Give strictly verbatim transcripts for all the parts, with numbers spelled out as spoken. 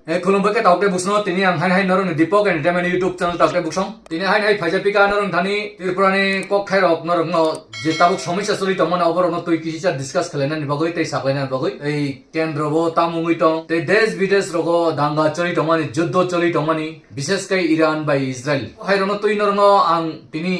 E khulumbai khe taukte busno tini ang hai hai norokni Deepak Entertainment YouTube channel taukte busong. Tini hai hai phaija pika norok thani Tripura ni kok thai rok norok no je tabuk somosya choli tongmani oborok no twi kisa discuss khlainani bagwi tei saklainani bagwi ei kendro bo tamungwi tong tei desh bidesh rogo danga choli tongmani, juddo choli tongmani, bishesh kai Iran bai Israel. Hai rok no twi norok no ang tini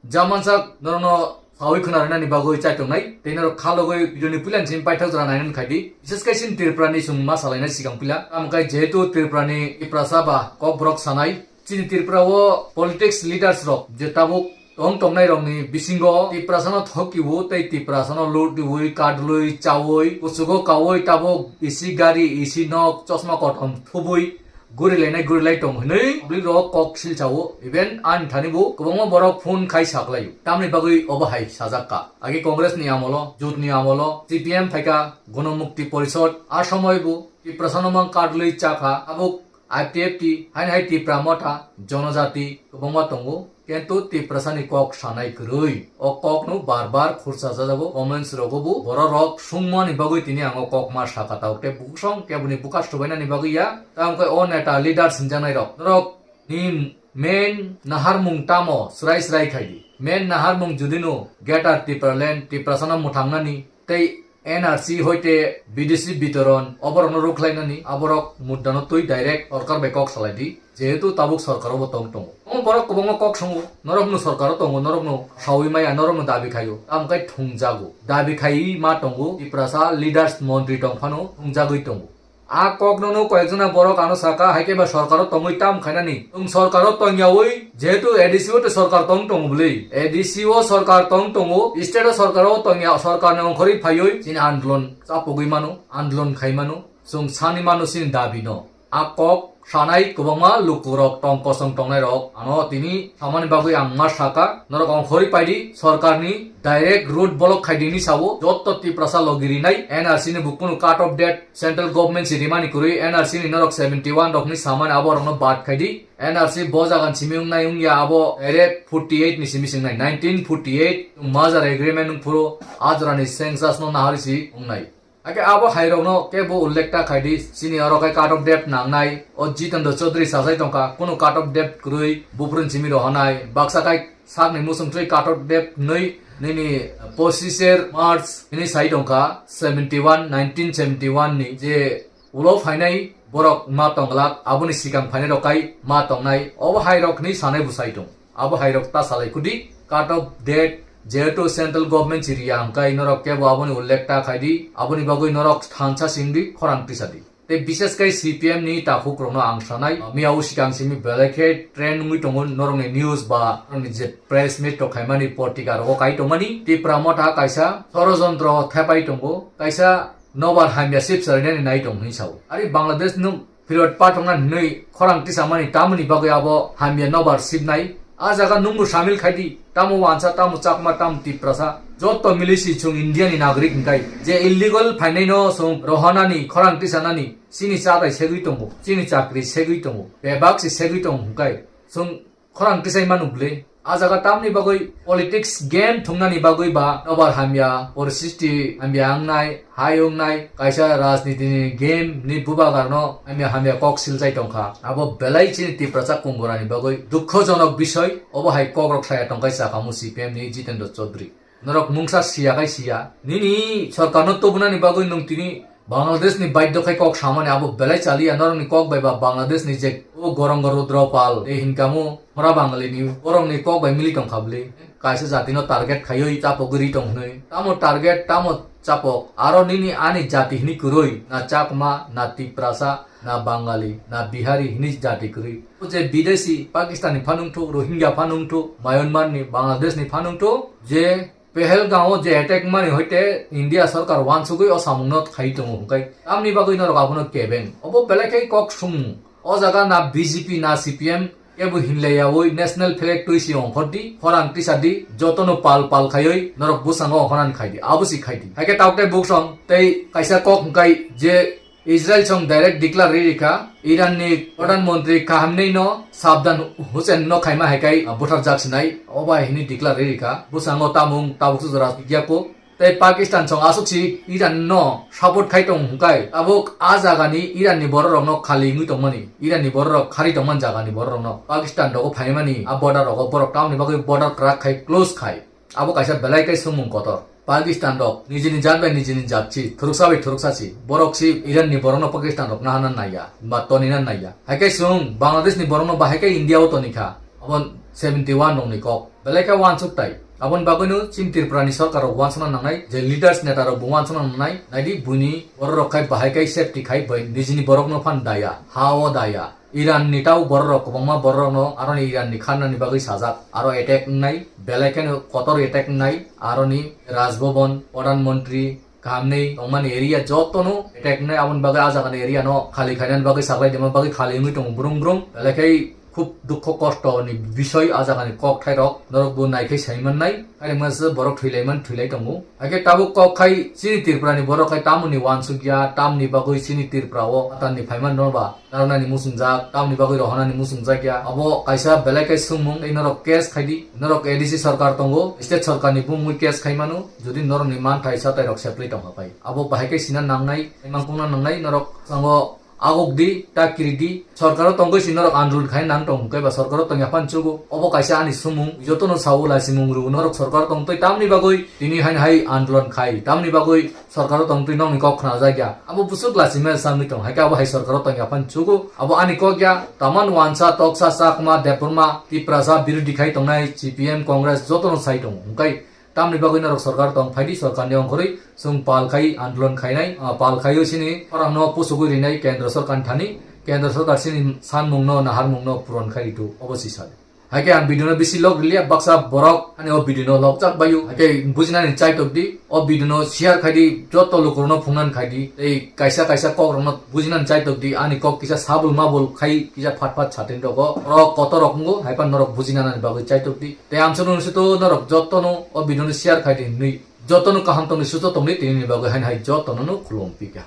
jamansak norokno sawi khwna rwnani bagwi chaitongnai, tei norok khalogwi video ni puila simi paithak jora nainani khaidi. Bishesh kai sini Tripura ni chwng ma salaina sikang puila. Tamo kai jehetu Tripura ni Tiprasa ba kokborok sanai, chini Tripura o politics leaders rok je tabuk tong tongnai rokni bisingo Tiprasano thokiwo tei Tiprasano lutiwi, kadlwi, chawi, kuchugo kawi tabuk isi gari, isi nok, chosma kothom thubwi, gurilainai gurilai tong hinwi public rok kok silchao. Even ani thani bo kwbangma borok phone khai saklaio, tamni bagwi obo hai sajak ka. Age Congress ni amolo, Jut ni amolo, C P M phaika, Gonomukti Porishod, a somoi bo Tiprasano mang kadlwi chakha, abo I T F T, haini hai Tipra Motha, Jonojati kwbangma tongo. Kintu Tiprasani kok sanai kwrwi. O kokno bar bar khursa jajago, comments rogo bo. Borok rok sungmani bagwi tini ang o kok ma saka tao. Tei buksong keboni buka subainani bagwi ya. Tamo khe o neta leaders hinjaknai rok. Norok ni main naharmung tamo srai srai khaidi. Main naharmung judino Greater Tipraland, Tiprasano mwthangnani tei N R C hoite bidesi bitoron oborokno rwkhlainani aborok muddano twi direct sorkar bai kok salaidi, jehetu tabuk sorkaro bo tong tongo. Omo borok kwbangma kok songo, norokno sorkaro tongo, norokno sawi maya, norokno dabi khaio, tamo khe thungjago. Dabi khaiwi ma tongo, Tiprasa leaders montri tong phano thungjagwi tongo. A kokno no koyekjona borok ano saka, hai khe ba sorkaro tongwi tam khainani. Nwng sorkaro tongyawi, jehetu A D C o tei sorkar tong tongo bwlwi. A D C o sorkar tong tongo, state o sorkaro tongya, sorkarni ongkhorwi phaiwi chini andolon chapogwi mano, andolon khai mano, chwng sani mano chini dabi no. A kok sanai kwbangma lukurok tong kosong tongnai rok ano tini samani bagwi ang ma saka, norok ongkhorwi paidi sorkarni direct road block khaidi hinwi sao, jotto Tiprasa logi rinai N R C ni bo kunu cut off date central government si rimani kwrwi N R C ni norok seventy one rok hinwi samani abo rokno bad khaidi. N R C bo jagan simi wngnai wngya abo direct forty eight ni simi singnai nineteen forty eight merger agreement wngphuru a jorani census no nahari si wngnai. Ake abo hairokno kebo ullekh ta khaidi, chini oro khe cut off date nangnai, o Jitendra Chaudhary sachai tongkha, kunu cut off date kwrwi, buphuruni simi rohonai, baksa khai sakni muchung twi cut off date nwi nini pochisher March hini sai tongkha, seventy one, nineteen seventy one ni je ulo phainai borok ma tongglak, aboni sikang phainai rok kai ma tongnai, obo hairok hini sanai bwsai tong. Abo hairok ta salai kudi, cut off date, jehetu central government si riya hwnkhe norok kebo aboni ullekh ta khaidi, aboni bagwi norok thansa singdi, khorang tisadi. Tei bishesh kai C P M ni takhuk rokno ang sanai, miya o sikang simi belai khe trend wngwi tongo norokni news ba norokni je press meet rok khaimani, potrika rogo kai tongmani, Tipra Motha kaisa sorojontro thepai tongo, kaisa nobar hamya sip salainani nai tong hinwi sao. Ari Bangladesh no Period pathokna hinwi khorang tisamani tamoni bagwi abo hamya nobar sibnai. A jaga nwngbo samil khaidi, tamo wansa, tamo chakma, tamo tiprasa, jotto milisi chwng India ni nagrik hwnkhe je illegal phainaino chwng rohonani, khorang tisanani chini chatai segwi tongo, chini chakri segwi tongo, bebak se segwi tongo hwnkhe chwng khorang tisai manu bwle. A jaga tamni bagwi politics game thungnani bagwi ba nobar hamya, porisisti hamya wngnai, hai wngnai, kaisa rajniti ni game ni bubagarno hamya hamya kok silchai tongkha. Abo belai chini Tiprasa kungborani bagwi dukhojonok bisoi, obo hai kokrok saya tongkhai chakamu C P M ni Jitendra Chaudhary. Norok mungsa siya khai siya. Nini sorkarno tubunani bagwi nwng tini Bangladesh ni baidyo khai kok samani abo belai chaliya, norokni kok bai ba Bangladesh ni je o Gorong Rudra Pal tei hinkamu mora Bangali ni borokni kok bai mili tongkha bwle. Kaisa jati no target khaiwi chapogwi ri tong hwnwi. Tamo target, tamo chapok? Aro nini ani jati hini kwrwi, na Chakma, na Tiprasa, na Bangali, na Bihari hini jati kwrwi. O je bidesi, Pakistan ni phanung thuk, Rohingya phanung thuk, Myanmar ni, Bangladesh ni phanung thuk, je Pahalgam o je attack mani hoite India sorkar wansugwi o samung no khai tongo hwnkhe tamni bagwi norok abono kebeng? Obo belai khe kok sumung. O jaga na B J P na C P M kebo hinlaiyawi national flag twi si ongkhor di, khorang tisa di, jotono pal pal khaiwi norok bwskango ongkhornani khai di, abo si khai di. Haikhe taukte buksong tei kaisa kok hwnkhe je Israel song direct declare ri rikha, Iran ni Pradhan Mantri kaham nei no Saddam Hussein no khaima hai kai, ah, buthar jak sinai, obo hai hini declare ri rikha. Bwskango tamung tabuk su jora ya ko. Tei Pakistan song aswk si Iran no support khai tong hwnkhe, tabuk a jaga ni Iran ni borok rok no khali wngwi tongmani, Iran ni borok rok khari tongmani jaga ni borok rok no Pakistan rogo phaimani a border rogo borok tamoni bagwi border crack khai, close khai. Abo kaisa belai khe swngmung kotor. Pakistan rok nijini jat bai nijini jat si, thuruksa bai thuruksa si. Borok si Iran ni borok no Pakistan rok nahana naiya, ba tonina naiya. Hai khe swng Bangladesh ni borok no bahai khe India o tonikha. Abo seventy one rok ni kok. Belai khe wansuk tai. Aboni bagwi no chini Tripura ni sorkar rok wansukna nangnai, je leaders neta rok bo wansukna nangnai. Naidi buini borok rok khai bahai khe safety khai bai nijini borok no phan daya, ha o daya. Iran ni tau borok rok kwbangma borok rok no aroni Iran ni kharnani bagwi sajak, aro attack wngnai, belai kheno kotor attack wngnai, aroni Raj Bhavan, Pradhan Mantri, kahamni tongmani area jotono attack wngnai, aboni bagwi a jagani area no khali khainani bagwi saklai dima bagwi khali wngwi tongo brum brum, belai khai khub dukho kosto ni bisoi a jagani kok thai rok norok bo nai khai sai mannai, khai rwngma se borok thwi lai man thwi lai tongo. Hai khe tabuk kok khai chini Tripura ni borok khai tamoni wansuk ya, tamni bagwi chini Tripura o atar ni phaiman no ba. Narwknani muchungjak, tamni bagwi rohornani muchungjak ya. Abo kaisa belai khe swngmung, tei norok case khai di. Norok A D C sarkar tongo, state sarkar ni bumungwi case khai mano. Jodi norokni manthai satai rok seplai tongkha pai, abo bahai khe sina nangnai, tei mangkukna nangnai. Norok sango aguk di, ta kiri di. Sarkaro tongwi si norok andolon khai nang tong hwnkhe ba sarkaro tongya phan chugo. Obo kaisa ani swngmung, jotono sao lachimung rw norok sarkaro tongtwi tamni bagwi tini haino hai andolon khai, tamni bagwi Sorkaro tongtwi nokni kok khnajakya. Abo bwswk lachimaya changwi tong, hai khe abo hai sorkaro tongya phano chugo. Abo ani kok ya, taman wansa, toksa, chakma, debbarma, tiprasa, birodhi khai tongnai, C P M, Congress jotono sai tongo. Hwnkhe tamni bagwi norok sorkar tong phaidi, sorkarni ongkhorwi chwng pal khai andolon khainai, ah, pal khaio chini khorangno pusugwi rinai kendra sorkarni thani, kendra sorkar chini sanmungno, naharmungno puron khai ritu, obo si sadi. Hai khe ang video no bisi log riliya, baksa borok ani o video no logjak baio. Hai khe bujinani chaitok di, o video no share khai di, joto lukurokno phungnani khai di. Tei kaisa kaisa kok rokno bujinani chaitok di, ani kok kisa sabul mabul khai kisa phat phat satin rogo. Oro kotor rok wngo, hai phano norok bujinani bagwi chaitok di. Tei amsano se to norok jotono o video no share khai di hinwi jotono kaham tongni suto tongni tini bagwi haino hai jotono no khulum pika.